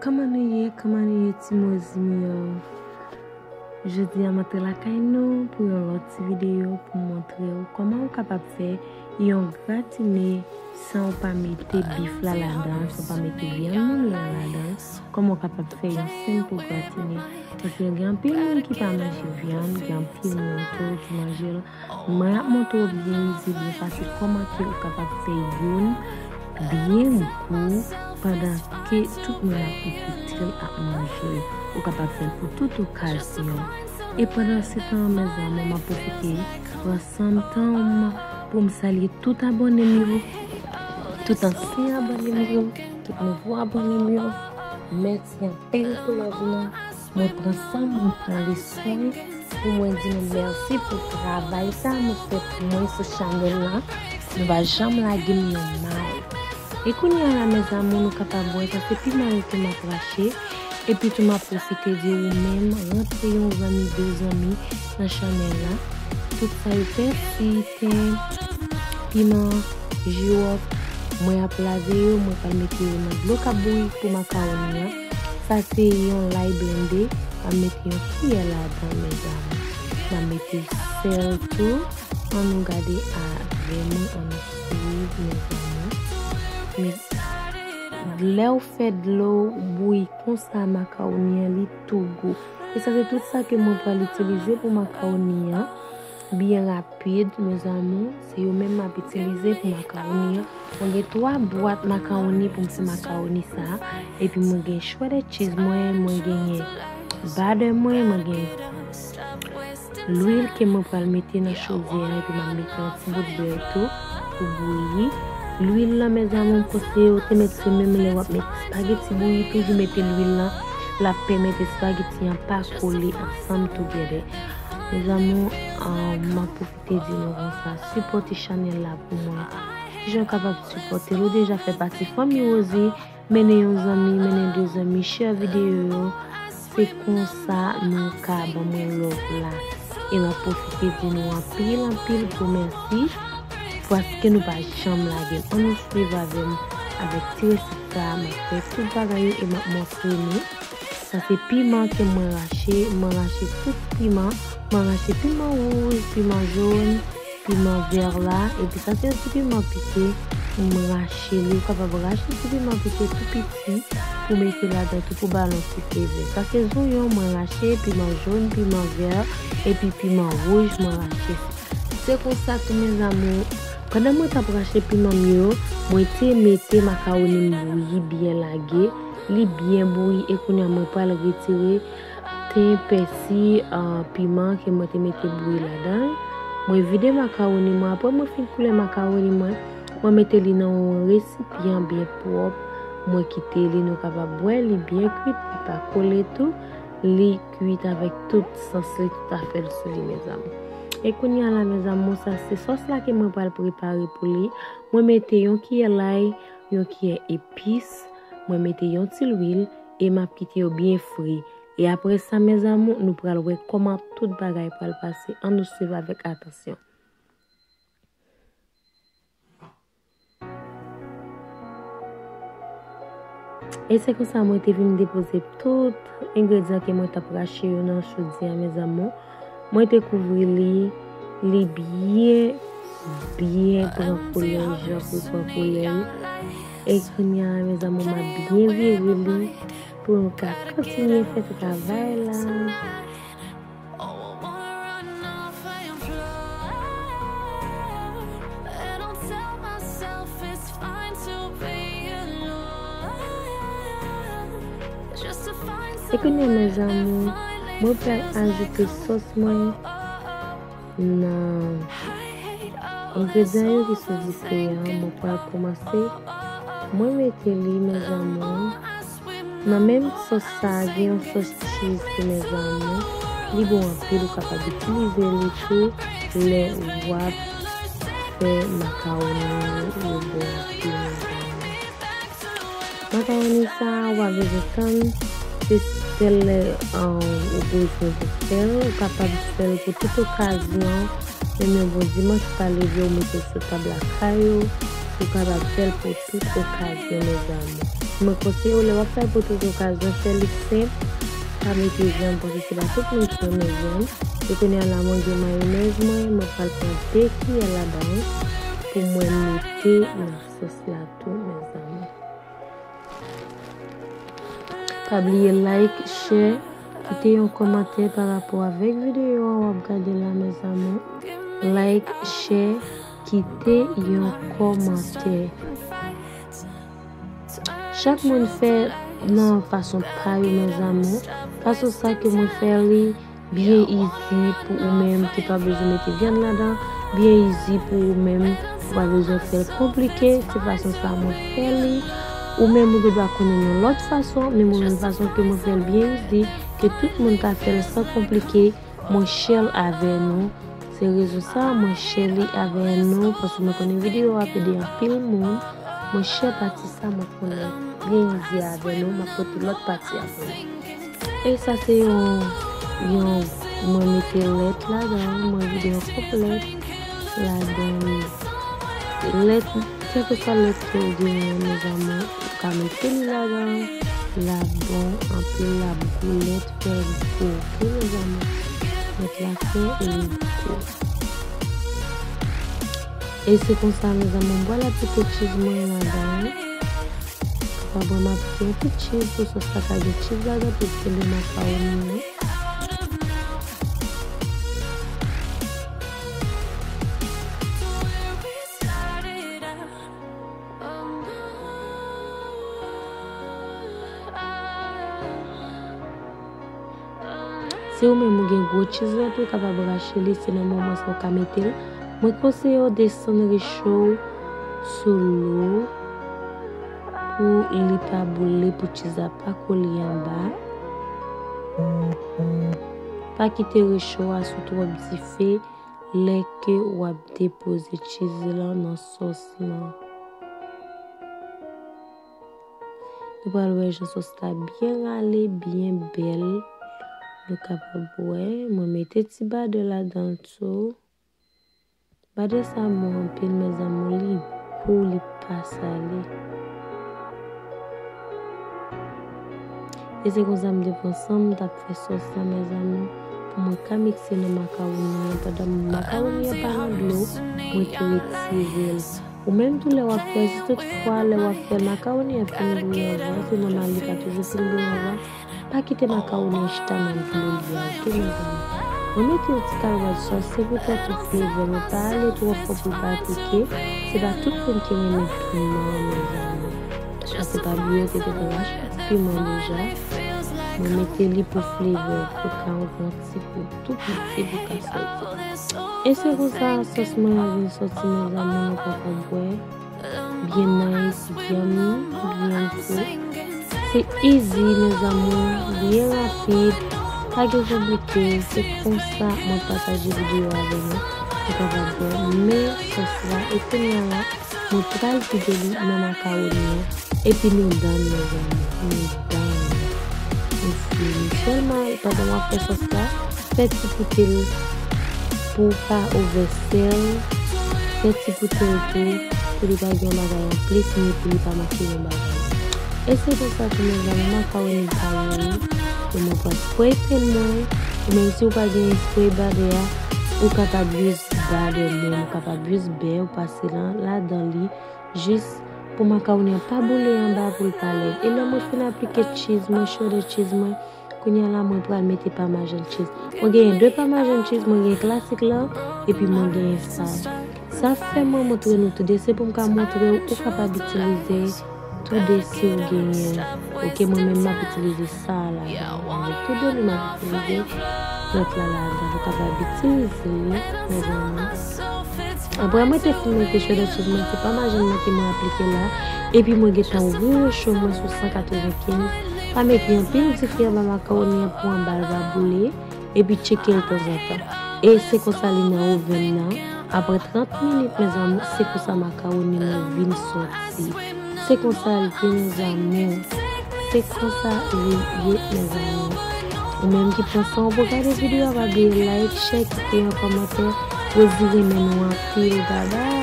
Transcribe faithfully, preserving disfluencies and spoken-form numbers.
Kòman nou ye? Kòman nou ye, ti mozi m yo? Jodi a, m antre lakay nou pou yon lòt ti videyo pou m montre w kòman ou kapab fè yon gratine san w pa mete bif la ladan, san w pa mete vyann moulin an ladan. Kòman w kapab fè yon senp pou gratine? Paske gen anpil moun ki pa manje vyann, gen anpil moun tou ki manje l. Mwen ap montre w byen izi, byen fasil, kòman ke ou kapab fè youn byen gou pandan ke tout moun ap ekoutil ap manje. Ou kapab fè l pou tout okazyon. E pandan se tan an, mezanmi, m ap pwofite pran san m tan m pou m salye tout abòne m yo, tout ansyen abòne m yo, tout nouvo abòne m yo. Mèsi anpil pou love nou. Mwen pran san m, mwen pran le swen pou mwen di nou mèsi pou travay sa nou fè pou mwen sou chanèl la. Nou pa janm lage m yon may. E kounye a la, mezanmi, nou kapab wè sa se piman yo ke m ap rache. Epi tou m ap pwofite di ou menm, rantre yon zanmi, de zanmi nan chanèl la. Tout sa yo fè, si ten, piman, jiwòp, mwen ap lave yo, mwen pral mete yo nan dlo k ap bouyi pou makawoni an. Sa se yon lay blende, m ap mete yon kiyè ladan, mezanmi. M ap mete sèl tou. Ann nou gade avè mwen, ann nou swiv, mezanmi. Men, lè w fè dlo bouyi konsa, makawoni an, li tou gou. E sa se tout sa ke mwen pral itilize pou makawoni an. Byen rapid, mezanmi, se yo menm m ap itilize pou makawoni an. Mwen gen twa bwat makawoni pou m fè makawoni sa a. Epi mwen gen shredded cheese mwen, mwen genyen butter mwen, mwen gen lwil ke mwen pral mete nan chodyè a, epi m ap mete yon ti bout bè tou pou bouyi. Lwil la, mezanmi, m konseye w te mete, se menm lè w ap mete espageti bouyi, toujou mete lwil la, l ap pèmèt espageti an pa kole ansanm together. Mezanmi, ah, m ap pwofite di nou konsa, sipòte chanèl la pou mwen. Kijan w kapab sipòte l? Ou deja fè pati fanmi Rosie, mennen yon zanmi, mennen de zanmi, share videyo yo. Se konsa nou ka ban mwen love la. E m ap pwofite di nou anpil, anpil gwo mèsi paske nou pa janm lage m. Ann nou swiv avè m avèk ti resèt sa a. M ap fè tout bagay yo e m ap montre nou. Sa se piman ke mwen rache. Mwen rache tout piman. Mwen rache piman wouj, piman jòn, piman vè la. Epi sa se yon ti piman pike. Mwen rache li. Ou kapab rache ti piman pike tou piti pou mete ladan tou pou ba l yon ti plezi. Sa se zonyon mwen rache, piman jòn, piman vè, epi piman wouj mwen rache. Se konsa tou, mes amours, pandan mwen t ap rache piman m yo, mwen te mete makawoni m bouyi byen lage. Li byen bouyi e kounye a mwen pral retire ten, pèsi, ah, piman ke mwen te mete bouyi ladan l. Mwen vide makawoni mwen. Apre mwen fin koule makawoni mwen, mwen mete li nan yon resipyan byen pwòp. Mwen kite li, nou kapab wè li byen kwit, li pa kole tou. Li kwit avèk tout sans li, tout afè l sou li, mes amours. E kounye a la, mes amours, sa se sòs la ke mwen pral prepare pou li. Mwen mete yon kiyè lay, yon kiyè epis, mwen mete yon ti lwil, e m ap kite yo byen fri. E apre sa, mes amours, nou pral wè kòman tout bagay pral pase. Ann nou swiv avèk atansyon. E se konsa mwen te vin depoze tout engredyan ke mwen t ap rache yo nan chodyè a, mes amours. Mwen te kouvri li, li byen, byen pran koulè, jan pou l pran koulè l. E kounye a, mes amours, m ap byen vire li pou nou ka kontinye fè travay la. E kounye a, mes amours, mwen pral ajoute sòs mwen nan engredyan yo ki sou dife a. Mwen pral kòmanse, mwen mete li, mes amours. Nan menm sòs sa a, gen yon sòs cheese tou, mes amours. Li bon anpil, ou kapab itilize li tou lè w ap fè makawoni yo, yo bon anpil, mes amours. Makawoni sa a, ou pa bezwen tann, se sèl lè, um, ou bezwen pou fè l, ou kapab fè l pou tout okazyon. Menm yon bon dimanch, ou ka leve, ou mete l sou tab lakay ou, ou kapab fè l pou tout okazyon, mezanmi. Mwen konseye w, lè w ap fè l pou tout okazyon, fè li senp, pa mete vyann, paske se pa tout moun ki renmen vyann. E kounye a la, mwen gen mayonèz mwen, mwen pral pran de kiyè ladan l pou mwen mete nan sòs la tou, mezanmi. Pa bliye like, share, kite yon kòmantè pa rapò avèk videyo a w ap gade la, mezanmi. Like, share, kite yon kòmantè. Chak moun fè nan fason pa yo, mezanmi. Fason sa ke mwen fè li, byen izi pou ou menm ki pa bezwen mete vyann ladan, byen izi pou ou menm, ou pa bezwen fè l konplike, se fason sa mwen fè li. Ou menm ou gen dwa konnen yon lòt fason, men mwen menm fason ke mwen fè l byen izi, ke tout moun ka fè l san konplike, mwen share l avè nou. Se rezon sa mwen share li avè nou, paske mwen konnen videyo a ap ede anpil moun. Mwen share pati sa mwen konnen byen izi avè nou, mwen pote lòt pati a pou nou. E sa se yon, yon, mwen mete lèt ladan, mwen vide yon kòp lèt ladan li. Lèt, kèlkeswa lèt ke w genyen, mezanmi, ou ka mete li ladan, l ap bon anpil, l ap gou, lèt fè l gou, oke, mezanmi? Lèt la fè li gou. E se konsa, mezanmi, m pral aplike cheese mwen ladan. Kapab mwen aplike yon ti cheese pou sòs la ka gen cheese ladan pou l kenbe makawoni an. Si ou menm ou gen gwo cheese la tou, ou kapab rache li, se nan moman sa ou ka mete l. Mwen konseye w desann recho w sou lo pou li pa boule, pou cheese la pa kole anba. Pa kite recho a sou twòp dife lè ke w ap depoze cheese la nan sòs lan. Nou pral wè jan sòs la byen rale, byen bèl. Nou kapab wè, mwen mete ti badè ladan l tou. Badè sa bon anpil, mezanmi, li gou, li pa sale. E se konsa m te pran san m t ap fè sòs la, mezanmi, pou mwen ka mikse nan makawoni an. Pandan makawoni an pa nan dlo, mwen te retire l. Ou menm tou, lè w ap fè, si tout fwa lè w ap fè makawoni an fin bouyi anvan, se nòmal li pa toujou fin bouyi anvan, pa kite makawoni an chita nan dlo li a, oke, mezanmi? Mwen mete yon ti kalòt sòs, se poutèt yon flavor, men pa ale twò fò pou l pa pike. Se pa tout moun ki renmen piman, mezanmi. Paske pa bliye, te gentan rache piman deja. Mwen mete li pou flavor, pou l ka yon ti gou tou piti pou ka sòti. E se konsa, sòs mwen an vin sòti, mezanmi, nou kapab wè. Byen nice, yummy, byen gou. Se easy, mezanmi, byen rapid, pa gen konplike. Se konsa mwen pataje videyo avè nou. Nou kapab wè, men sòs la, e kounye a la, mwen pral vide li nan makawoni an. Epi nou done, mezanmi, nou done. Nou fini. Sèlman, pandan w ap fè sòs la, fè ti poute l pou w pa oversell. Fè ti poute l tou pou li pa gen yon bagay anplis, ni pou li pa manke yon bagay. E se konsa tou, mezanmi, makawoni pa yo ye. E mwen pran spray pan mwen. Ou menm si w pa gen spray badè a, ou kapab use badè menm, ou kapab use bè, ou pase lan ladan li. Jis pou makawoni an pa boule anba, pou l pa lèd. E lè mwen fin aplike cheese mwen, cheddar cheese mwen, kounye a la mwen pral mete parmesan cheese. Mwen genyen de parmesan cheese, mwen genyen klasik lan, epi mwen genyen sa. Sa fè mwen montre nou toude, se pou m ka montre w, ou kapab itilize toude si w genyen. Oke, mwen menm m ap itilize sa a ladan. Mwen toude li m ap itilize lòt la ladan. Ou kapab itilize li, mezanmi. Apre mwen te fin mete cheddar cheese mwen, se parmesan nan ke mwen aplike la. Epi mwen gentan ouvri recho mwen sou san katrevenkenz. Pa mete anpil dife anba makawoni an pou anba l pa boule. Epi tcheke l tanzantan. E se konsa li nan oven nan. Apre trant minit, mezanmi, se konsa makawoni mwen vin sòti. Se konsa l ye, mezanmi. Se konsa li ye, mezanmi. Ou menm ki pran san w pou gade videyo a, pa bliye like, share, kite yon kòmantè. Rosie renmen nou anpil, babay.